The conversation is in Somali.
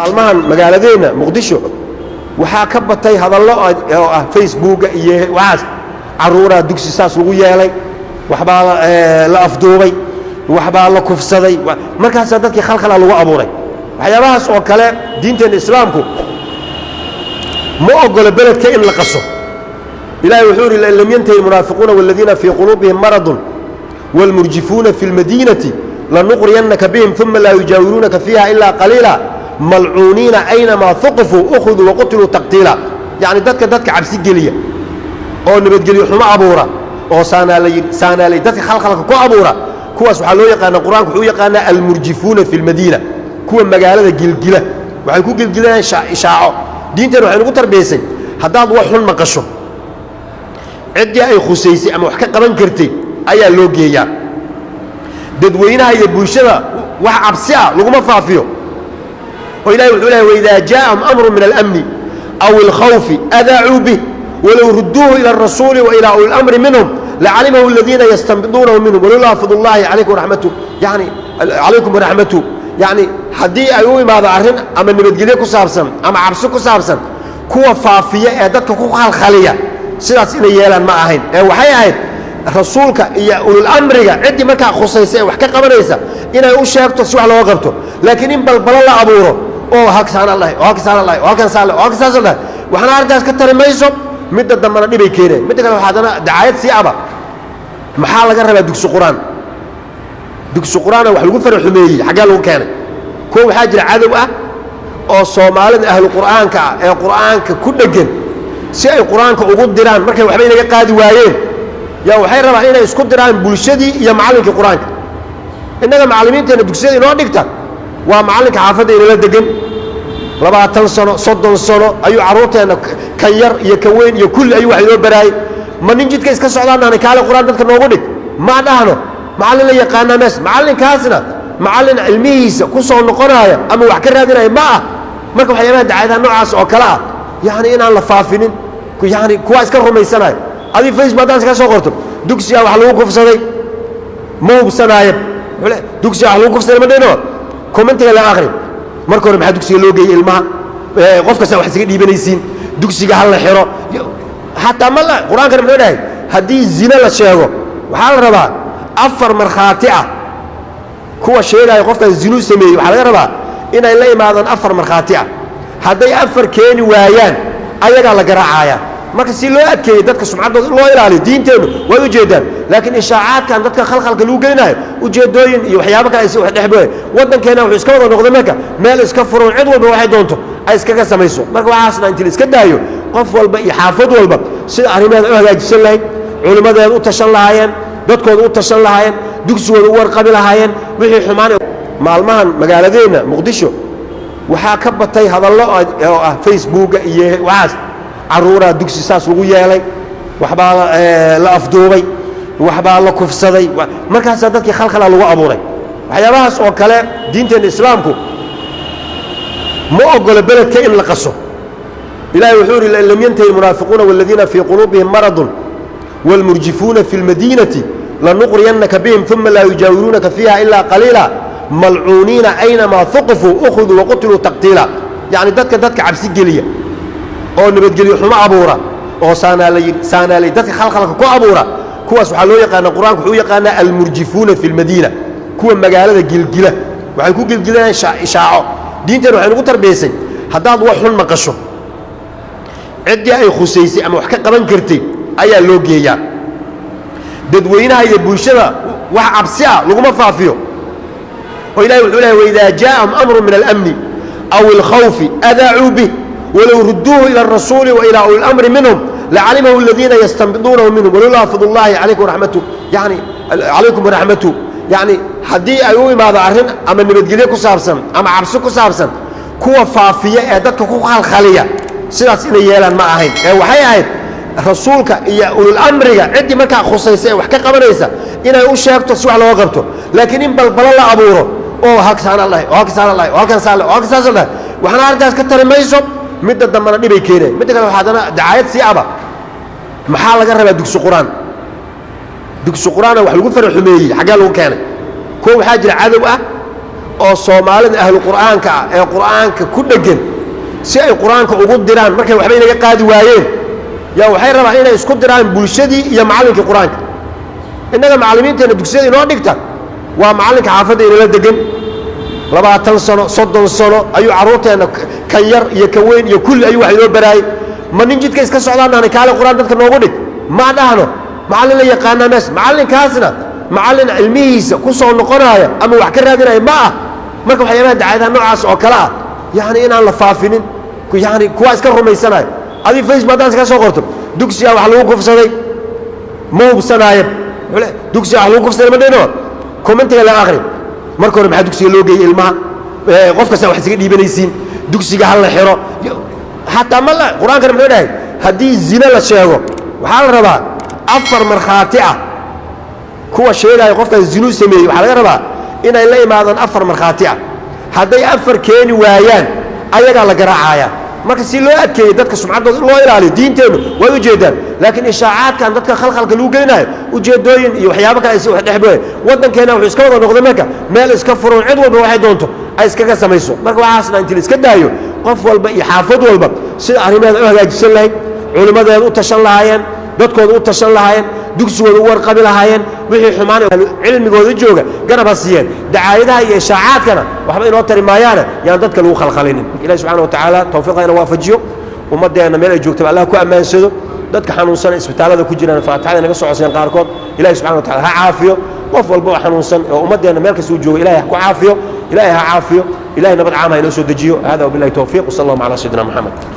Maalmahan magaaladeenna Muqdisho waxaa ka batay hadallo oo ah Facebooka iyo waxaas, carruuraa dugsi saas lagu yeelay, waxbaa la afduubay, waxbaa la kufsaday. Markaasaa dadkii khalkhalaa lagu abuuray. Waxyaabahaas oo kale diinteenna Islaamku ma ogolo beledka in la qaso. Ilahay wuxuu yidhi: "Lain lam yantahi almunaafiquuna waladiina fii quluubihim maradun wاlmurjifuuna fi اlmadiinati lanuqriyannaka bihim uma laa yujaawiruunaka fiiha ilaa qaliila malcuuniina aynamaa huqifuu ukhiduu waqutiluu taqtiila." Yacni dadka cabsi geliya oo nabadgelyo xumo abuura oo saanaa la yidhi, saanaa la yidhi, dadka khalkhalka ku abuura, kuwaas waxaa loo yaqaana, Qur-aanku wuxuu u yaqaanaa almurjifuuna fi lmadiina, kuwa magaalada gilgila. Waxay ku gilgilayaan ishaaco. Diinteen waxay nagu tarbiyaysay haddaad wax xun maqasho, ciddii ay khusaysay ama wax ka qaban kartay ayaa loo geeyaa. Dadweynaha iyo bulshada wax cabsi ah laguma faafiyo. Oo Ilahay wuxuu lehay: "Waidaa jaaءahum amru min alamni aw alkhawfi adaacuu bih walow rudduuhu ila alrasuuli wa ilaa uli اlamri minhum lacalimahu aladiina yastanbiduunahu minhum walowlaa fadl llahi calaykum raxmatu, yani calaykum waraxmatu. Yani haddii ay u imaado arrin ama nabadgelyo ku saabsan ama cabsi ku saabsan, kuwa faafiya ee dadka ku khalkhaliya sidaas inay yeelaan ma ahayn, ee waxay ahayd rasuulka iyo ulul amriga, ciddii markaa khusaysa ee wax ka qabanaysa, inay u sheegto si wax looga qabto. Laakiin in balbalo la abuuro oo halkasaana dhahay oo halkasaana dhahay oo halkan saa oo halkan saas dhahay, waxna arrintaas ka tari mayso, midda dambena dhibay keenaya. Midda kale, waxaa haddana dacaayad sii aba: maxaa laga rabaa dugsi Qur-aan? Dugsi Qur-aana wax lagu fara xumeeyey xaggee lagu keenay? Kuwa waxaa jira cadow ah oo Soomaalida ahlu Qur'aanka ah ee Qur'aanka ku dheggan si ay Qur-aanka ugu diraan. Markay waxba inaga qaadi waayeen, yaa waxay rabaan inay isku diraan bulshadii iyo macallinkii Qur-aanka. Innaga macallimiinteenna dugsiyada inoo dhigta waa macallinka xaafadda inala degan. 20 sano, 30 sano ayuu carruurteenna kan yar iyo kan weyn iyo kulli ayuu wax inoo baraayey. Ma nin jidka iska socdaan dhahna, "Kaale, Qur-aan dadka noogu dhig"? Ma dhahno. Macallin la yaqaanaa mees. Macallinkaasna macallin cilmihiisa ku soo noqonaaya ama wax ka raadinaya ma ah. Marka waxyaabaha dacaayadaha noocaas oo kale ah, yacni inaan la faafinin, yani kuwaa iska rumaysanaya. Adig Facebook haddaan iska soo qorto "dugsigaa wax lagu kufsaday", ma hubsanaayo. "Dugsiga wax lagu kufsaday" ma dhino, commentiga la akri. Marka hore maxaa dugsiga loo geeyey ilmaha? Qof kasta wax isaga dhiibanaysiin, dugsiga ha la xiro. Xataa ma la Qur-aankana muxuu dhahay? Haddii zine la sheego, waxaa la rabaa afar markhaati ah. Kuwa sheegaya qofkan zinuu sameeyey, waxaa laga rabaa inay la imaadaan afar markhaati ah. Hadday afar keeni waayaan, ayagaa la garaacaya. Marka si loo adkeeyey dadka sumcaddooda loo ilaaliyo, diinteennu waad ujeeddaan. Laakiin ishaacaadkan dadka khalkhalka lagu gelinayo, ujeeddooyin iyo waxyaabo kale ay wax dhex waddankeenna wuxuu iska wada noqday marka meel iska furan, cid walba waxay doonto ay iskaga samayso. Marka waxaasna inti la iska daayo, qof walba iyo xaafad walba sida arrimaheeda u hagaajisan lahayd, culimmadeeda u tashan lahaayeen, dadkooda u tashan lahaayeen, dugsigooda u warqabi lahaayeen, wixii xumaan. Maalmahan magaaladeenna Muqdisho waxaa ka batay hadallo oo ah Facebooka iyo waxaas, carruuraa dugsi saas lagu yeelay, waxbaa la afduubay, waxbaa la kufsaday. Markaasaa dadkii khalkhalaa lagu abuuray. Waxyaabahaas oo kale diinteenna Islaamku ma ogolo beledka in la qaso. Ilahay wuxuu yidhi: "Lain lam yantahi almunaafiquuna waladiina fii quluubihim maradun wاlmurjifuuna fi اlmadiinati lanuqriyannaka bihim uma laa yujaawiruunaka fiiha ilaa qaliila malcuuniina aynamaa huqifuu ukhiduu waqutiluu taqtiila." Yacni dadka cabsi geliya oo nabadgelyo xumo abuura oo saanaa la yidhi, saanaa la yidhi, dadka khalkhalka ku abuura, kuwaas waxaa loo yaqaana, Qur-aanku wuxuu u yaqaanaa almurjifuuna fi lmadiina, kuwa magaalada gilgila. Waxay ku gilgilayaan ishaaco. Diinteen waxay nagu tarbiyaysay haddaad wax xun maqasho, ciddii ay khusaysay ama wax ka qaban kartay ayaa loo geeyaa. Dadweynaha iyo bulshada wax cabsi ah laguma faafiyo. Oo Ilahay wuxuu lehay: "Waidaa jaaءahum amru min alamni aw alkhawfi adaacuu bih walow rudduuhu ila alrasuuli wa ilaa uli اlamri minhum lacalimahu aladiina yastanbiduunahu minhum walowlaa fadl llahi calaykum raxmatu, yani calaykum waraxmatu. Yani haddii ay u imaado arrin ama nabadgelyo ku saabsan ama cabsi ku saabsan, kuwa faafiya ee dadka ku khalkhaliya sidaas inay yeelaan ma ahayn, ee waxay ahayd rasuulka iyo ulul amriga, ciddii markaa khusaysa ee wax ka qabanaysa, inay u sheegto si wax looga qabto. Laakiin in balbalo la abuuro oo halkasaana dhahay oo halkasaana dhahay oo halkan saa oo halkan saas dhahay, waxna arrintaas ka tari mayso, midda dambena dhibay keenaya. Midda kale, waxaa haddana dacaayad sii aba: maxaa laga rabaa dugsi Qur-aan? Dugsi Qur-aana wax lagu fara xumeeyey xaggee lagu keenay? Kuwa waxaa jira cadow ah. Oo Soomaalida ahlu Qur'aanka ah ee Qur'aanka ku dheggan, si ay Qur-aanka ugu diraan, markay waxba inaga qaadi waayeen, yaa waxay rabaan inay isku diraan bulshadii iyo macallinkii Qur-aanka. Innaga macallimiinteenna dugsiyada inoo dhigta waa macallinka xaafadda inala degan. 20 sano, 30 sano ayuu carruurteenna, kan yar iyo kan weyn iyo kulli, ayuu wax inoo baraayey. Ma nin jidka iska socdaan dhahna, "Kaale, Qur-aan dadka noogu dhig"? Ma dhahno. Macallin la yaqaanaa mees. Macallinkaasna macallin cilmihiisa ku soo noqonaaya ama wax ka raadinaya ma ah. Marka waxyaabaha dacaayadaha noocaas oo kale ah, yacni, inaan la faafinin, yani kuwaa iska rumaysanaya. Adig Facebook haddaan iska soo qorto "dugsigaa wax lagu kufsaday", ma hubsanaayo. "Dugsiga wax lagu kufsaday" ma dhino. Commentiga laga akri marka hore: "Maxaa dugsiga loo geeyey ilmaha? Qof kasta wax isaga dhiibanaysiin, dugsiga ha la xiro." Xataa ma la Qur-aankana muxuu dhahay? Haddii zine la sheego, waxaa la rabaa afar markhaati ah. Kuwa sheegaya qofkan zinuu sameeyey, waxaa laga rabaa inay la imaadaan afar markhaati ah. Hadday afar keeni waayaan, ayagaa la garaacaya. Marka si loo adkeeyey dadka sumcaddooda in loo ilaaliyo, diinteennu way ujeedaan. Laakiin ishaacaadkan dadka khalkhalka lagu gelinayo, ujeedooyin iyo waxyaabo kale ay wax dhex waddankeena wuxuu iska wada noqday marka meel iska furan, cid walba waxay doonto ay iskaga samayso. Marka waxaasna inti la iska daayo, qof walba iyo xaafad walba sida arrimaheeda u hagaajisan lahayd, culimmadeeda u tashan lahaayeen, dadkooda u tashan lahaayeen, dugsigooda u warqabi lahaayeen, wixii xumaan cilmigooda jooga garab ha siiyeen. Dacaayadaha iyo ishaacaadkana waxba inoo tari maayaane, yaan dadka lagu khalkhalinin. Ilahi subxana wa tacaala tawfiiqa ina waafajiyo. Ummaddeenna meel ay joogtaba Allah ku ammaansado. Dadka xanuunsan isbitaallada ku jiraan, faatixada naga soo coseen qaarkood, Ilahi subxana wa tacala ha caafiyo. Qof walba oo xanuunsan oo ummaddeenna meel kasta uu joogo, Ilahay ha ku caafiyo, Ilahay ha caafiyo. Ilahay nabad caam ha inoo soo dejiyo. Hada wabillahi towfiiq, wsala allahuma calaa sayidina Moxamed.